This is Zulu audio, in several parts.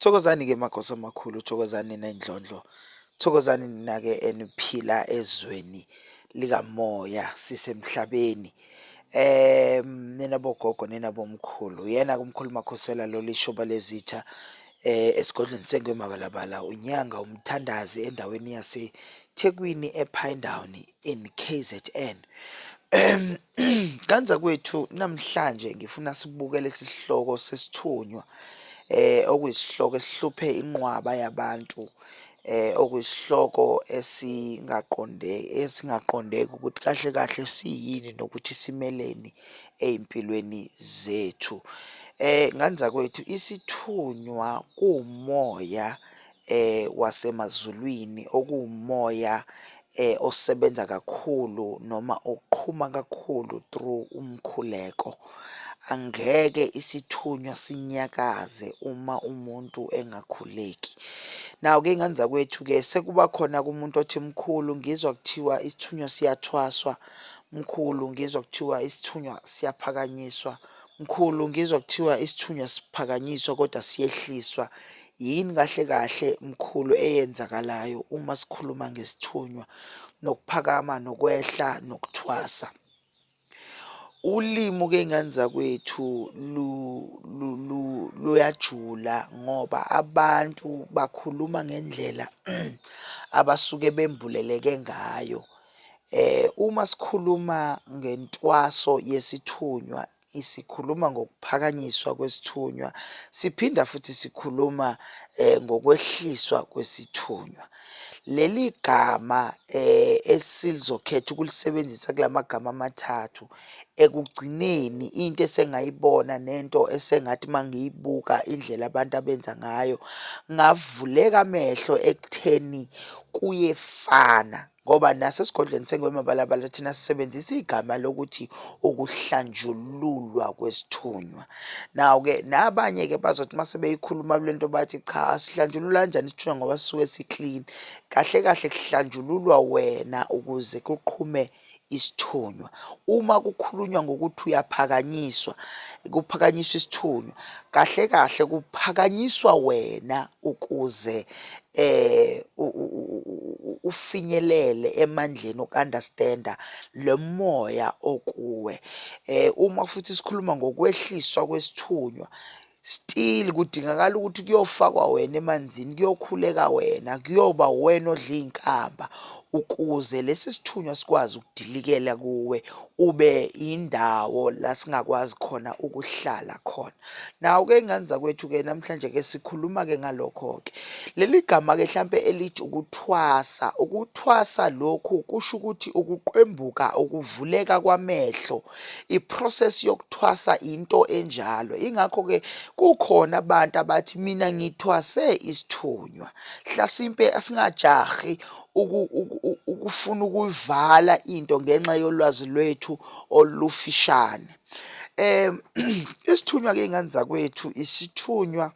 Thokozani-ke makhosi amakhulu, thokozani nendlondlo, thokozani nina-ke eniphila ezweni likamoya sisemhlabeni. Nina bogogo, nina bomkhulu, uyena-ke umkhulu Makhosela lo lishoba lezitha esigodlweni seNgwe-Mabalabala, unyanga umthandazi endaweni yaseThekwini ePinetown in KZN. Kanzakwethu namhlanje ngifuna sibuke lesi sihloko sesithunywa okuyisihloko esihluphe inqwaba yabantu okuyisihloko esingaqonde esingaqondeki ukuthi kahle kahle siyini nokuthi simeleni ey'mpilweni zethu. Ngane zakwethu isithunywa kuwumoya wasemazulwini okuwumoya osebenza kakhulu noma oqhuma kakhulu through umkhuleko. Angeke isithunywa sinyakaze uma umuntu engakhuleki. Now-ke iy'ngane zakwethu-ke sekuba khona-ke umuntu othi mkhulu ngizwa kuthiwa isithunywa siyathwaswa, mkhulu ngizwa kuthiwa isithunywa siyaphakanyiswa, mkhulu ngizwa kuthiwa isithunywa siphakanyiswa kodwa siyehliswa. Yini kahle kahle mkhulu eyenzakalayo uma sikhuluma ngesithunywa nokuphakama nokwehla nokuthwasa? Ulimi-ke ngane zakwethu luyajula ngoba abantu bakhuluma ngendlela abasuke bembuleleke ngayo. Uma sikhuluma ngentwaso yesithunywa sikhuluma ngokuphakanyiswa kwesithunywa, siphinda futhi sikhuluma ngokwehliswa kwesithunywa. Leli gama esizokhetha ukulisebenzisa kula magama amathathu, ekugcineni into esengayibona nento esengathi mangiyibuka indlela abantu abenza ngayo, ngavuleka amehlo ekutheni kuyefana. Ngoba nasesigodlweni seNgwemabalabala thina sisebenzisa igama lokuthi ukuhlanjululwa kwesithunywa. Now-ke nabanye-ke bazothi uma sebeyikhuluma kule nto bathi cha sihlanjululwa kanjani isithunywa ngoba sisuke si-clean. Kahle kahle kuhlanjululwa wena ukuze kuqhume isithunywa. Uma kukhulunywa ngokuthi uyaphakanyiswa, kuphakanyiswa isithunywa, kahle kahle kuphakanyiswa wena ukuze ufinyelele emandleni oku-understand-a lo moya okuwe. Uma futhi sikhuluma ngokwehliswa kwesithunywa, still kudingakala ukuthi kuyofakwa wena emanzini, kuyokhuleka wena, kuyoba uwena odla iy'nkamba ukuze lesi sithunywa sikwazi ukudilikela kuwe, ube indawo la singakwazi khona ukuhlala khona. Now-ke ngane zakwethu-ke namhlanje-ke sikhuluma-ke ngalokho-ke. Leli gama-ke hlampe elithi ukuthwasa, ukuthwasa lokhu kusho ukuthi ukuqwembuka, ukuvuleka kwamehlo. I-process yokuthwasa into enjalo. Ingakho-ke kukhona abantu abathi mina ngithwase isithunywa. Hlasimpe asingajahi ukufuna ukuyivala into ngenxa yolwazi lwethu olufishane. Isithunywa-ke iy'ngane zakwethu isithunywa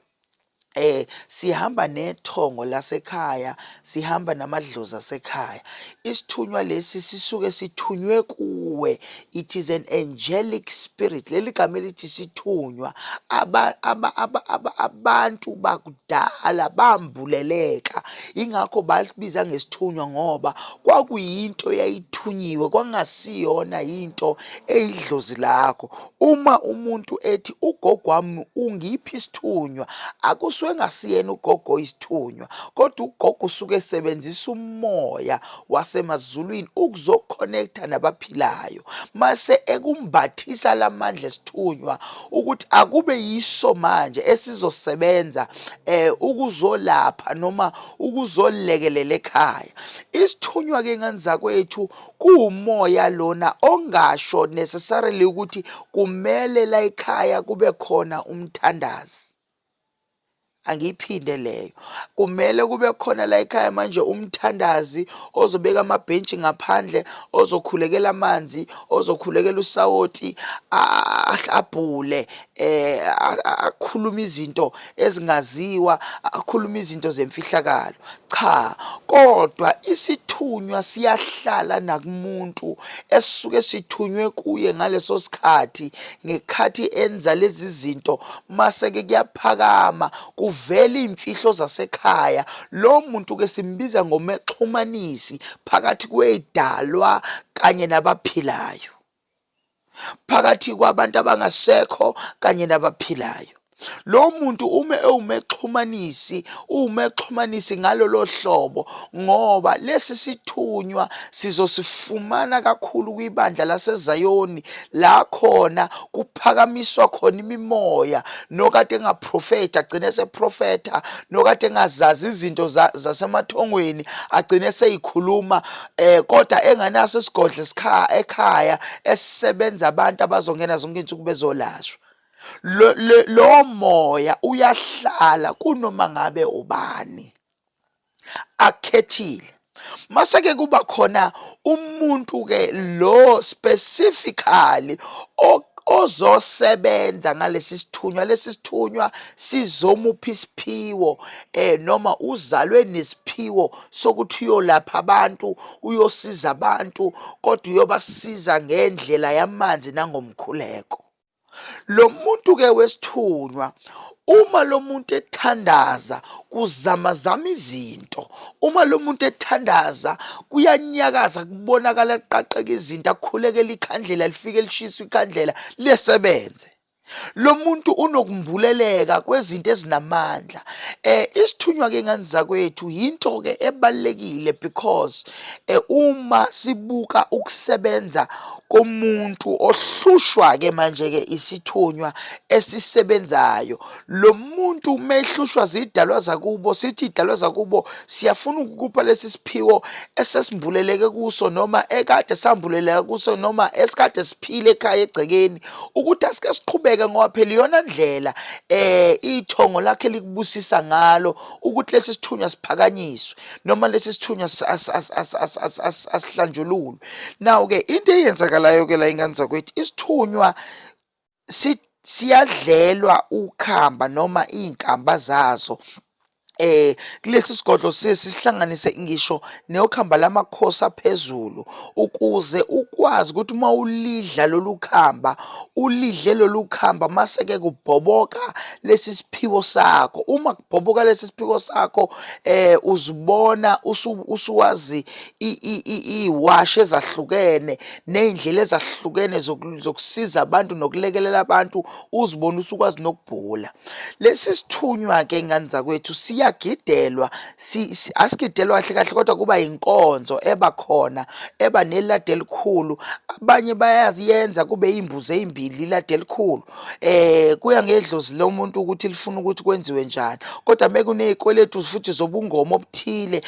sihamba nethongo lasekhaya, sihamba namadlozi asekhaya. Isithunywa lesi sisuke sithunywe kuwe, it is an angelic spirit. Leli gama elithi isithunywa abantu bakudala bambuleleka, ingakho basibiza ngesithunywa ngoba kwakuyinto eyayithunyiwe, kwakungasiyona into eyidlozi lakho. Uma umuntu ethi ugogo wami ungiphi isithunywa, akusuke engasiyena ugogo oyisithunywa, kodwa ugogo usuke esebenzisa umoya wasemazulwini ukuzokhonekta nabaphilayo, mase ekumbathisa lamandla esithunywa ukuthi akube yiso manje esizosebenza ukuzolapha noma ukuzolekelela ekhaya. Isithunywa-ke ngane zakwethu Kuwumoya lona ongasho necessarily ukuthi kumele layikhaya kube khona umthandazi. Angiyiphinde leyo. Kumele kube khona la ekhaya manje umthandazi ozobeka amabhentshi ngaphandle, ozokhulekela amanzi, ozokhulekela usawoti, abhule, akhulume izinto ezingaziwa, akhulume izinto zemfihlakalo. Cha, kodwa isithunywa siyahlala nakumuntu esisuke sithunywe kuye ngaleso sikhathi, ngekhathi enza lezi zinto, mase-ke kuyaphakama. Kuvele iy'mfihlo zasekhaya. Lo muntu-ke simbiza ngomexhumanisi phakathi kwey'dalwa kanye nabaphilayo. Phakathi kwabantu abangasekho kanye nabaphilayo. Lo muntu uma ewumexhumanisi, uwumexhumanisi ngalolo hlobo ngoba lesi sithunywa sizosifumana kakhulu kwibandla laseZayoni la khona kuphakamiswa khona imimoya nokade engaprofetha agcine eseprofetha nokade engazazi izinto zasemathongweni agcine eseyikhuluma eh kodwa enganaso isigodlo ekhaya esisebenza abantu abazongena zonke izinsuku bezolashwa. Lo moya uyahlala kunoma ngabe ubani akukhethile. Mase-ke kuba khona umuntu-ke lo specifically ozosebenza ngalesi sithunywa. Lesi sithunywa sizomupha isiphiwo noma uzalwe nesiphiwo sokuthi uyolapha abantu, uyosiza abantu, kodwa uyobasiza ngendlela yamanzi nangomkhuleko. Lo muntu-ke wesithunywa uma lo muntu ethandaza kuzamazama izinto, uma lo muntu ethandaza kuyanyakaza kubonakala kuqaqeka izinto, akhulekele ikhandlela lifike lishiswe ikhandlela lisebenze. Lo muntu unokumbuleleka kwezinto ezinamandla. Isithunywa ke ngane zakwethu yinto ke ebalulekile because uma sibuka ukusebenza komuntu ohlushwa-ke manje-ke isithunywa esisebenzayo. Lo muntu uma ehlushwa zidalwa zakubo, sithi idalwa zakubo siyafuna ukukupha lesi siphiwo esesimbuleleke kuso noma ekade sambuleleka kuso noma esikade siphile ekhaya egcekeni ukuthi asike siqhubeke ngoba phela iyona ndlela ithongo lakhe likubusisa ngalo ukuthi lesi sithunywa siphakanyiswe noma lesi sithunywa asihlanjululwe. Now-ke into eyenzakalayo-ke la ingane zakwethu, isithunywa siyadlelwa ukhamba noma iy'nkamba zazo kulesi sigodlo siye sihlanganise ngisho neyokhamba lamakhosi aphezulu ukuze ukwazi ukuthi uma ulidla lolu khamba ulidle lolu khamba mase-ke kubhoboka lesi siphiwo sakho. Uma kubhoboka lesi siphiwo sakho uzibona usuwazi iy'washi ezahlukene ney'ndlela ezahlukene zokusiza abantu nokulekelela abantu uzibone usukwazi nokubhula. Lesi sithunywa-ke ngane zakwethu siyagidelwa, asigidelwa kahle kahle kodwa kuba yinkonzo eba khona eba neladi elikhulu. Abanye bayayenza kube iy'mbuzi ey'mbili iladi elikhulu. Kuya ngedlozi lomuntu ukuthi lifuna ukuthi kwenziwe njani. Kodwa mekuney'kweletu futhi zobungoma obuthile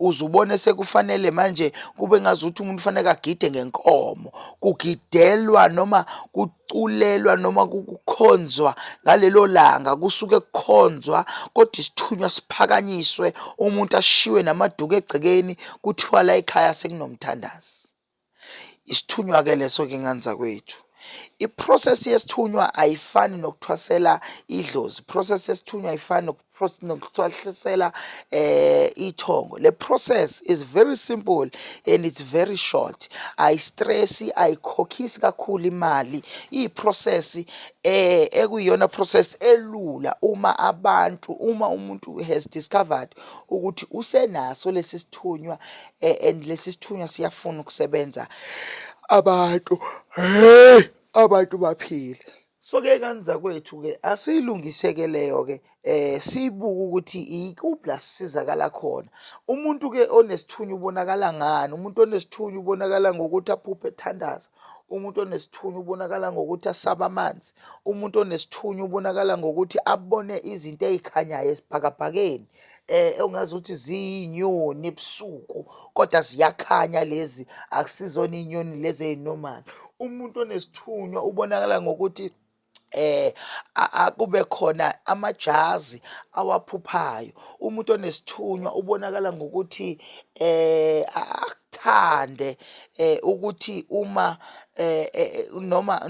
uzubone sekufanele manje kube ngazuthi umuntu kufanele agide ngenkomo. Kugidelwa noma kuculelwa noma kukhonzwa ngalelo langa kusuke kukhonzwa kodwa isithunywa siphakanyiswe umuntu ashiwe namaduku egcekeni kuthiwa la ekhaya sekunomthandazi. Isithunywa-ke leso-ke ngane zakwethu. I-process yesithunywa ayifani nokuthwasela idlozi, i-process yesithunywa ayifani nokuthwasela ithongo. Le process is very simple and it's very short. Ayistresi, ayikhokhisi kakhulu imali. Iyi-process ekuyiyona process elula uma abantu, uma umuntu has discovered ukuthi usenaso lesi sithunywa and lesi sithunywa siyafuna ukusebenza abantu, hey abantu baphile. So-ke ngane zakwethu-ke asiyilungise-ke leyo-ke siyibuke ukuthi ikuphi la sisizakala khona. Umuntu-ke onesithunywa ubonakala ngani? Umuntu onesithunywa ubonakala ngokuthi aphuphe ethandaza. Umuntu onesithunywa ubonakala ngokuthi asabe amanzi. Umuntu onesithunywa ubonakala ngokuthi abone izinto ey'khanyayo esibhakabhakeni ongazuthi ziyinyoni ebusuku kodwa ziyakhanya lezi akusizona iy'nyoni lezi ey'normal. Umuntu onesithunywa ubonakala ngokuthi kube khona amajazi awaphuphayo. Umuntu onesithunywa ubonakala ngokuthi. Akuthande ukuthi uma noma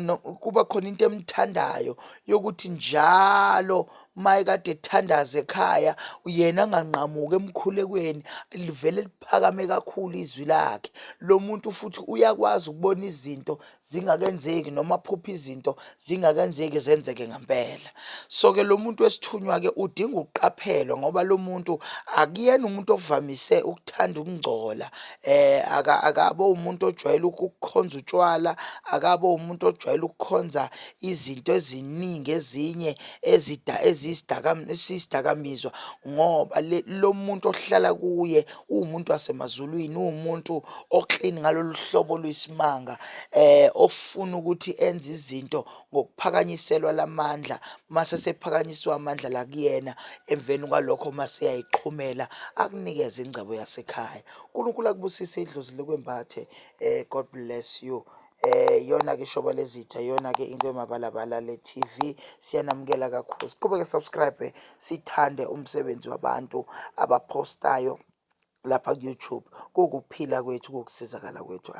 kuba khona into emthandayo yokuthi njalo mayekade ethandaza ekhaya yena anganqamuki emkhulekweni, livele liphakame kakhulu izwi lakhe. Lo muntu futhi uyakwazi ukubona izinto zingakenzeki noma aphuphe izinto zingakenzeki zenzeke ngempela. So ke lo muntu wesithunywa ke udinga ukuqaphelwa ngoba lo muntu akuyena umuntu ovamise ukuthanda ukungcola. Akabo umuntu ojwayele ukukhonza utshwala, akabo umuntu ojwayele ukukhonza izinto eziningi ezinye eziyisidakamizwa ngoba lo muntu ohlala kuye uwumuntu wasemazulwini, uwumuntu o-clean ngalolu hlobo oluyisimanga, ofuna ukuthi enze izinto ngokuphakanyiselwa lamandla. Mase sephakanyiswa amandla la kuyena, emveni kwalokho mase eyayiqhumela akunikeze ingcebo yasekhaya. uNkulunkulu akubusise, idlozi likwembathe. God bless you. Yona ke Shoba Lezitha, yona ke into emabalabala le TV, siyanamukela kakhulu. Siqhubeke subscribe, sithande umsebenzi wabantu abapostayo lapha ku YouTube. Kukuphila kwethu, kukusizakala kwethu.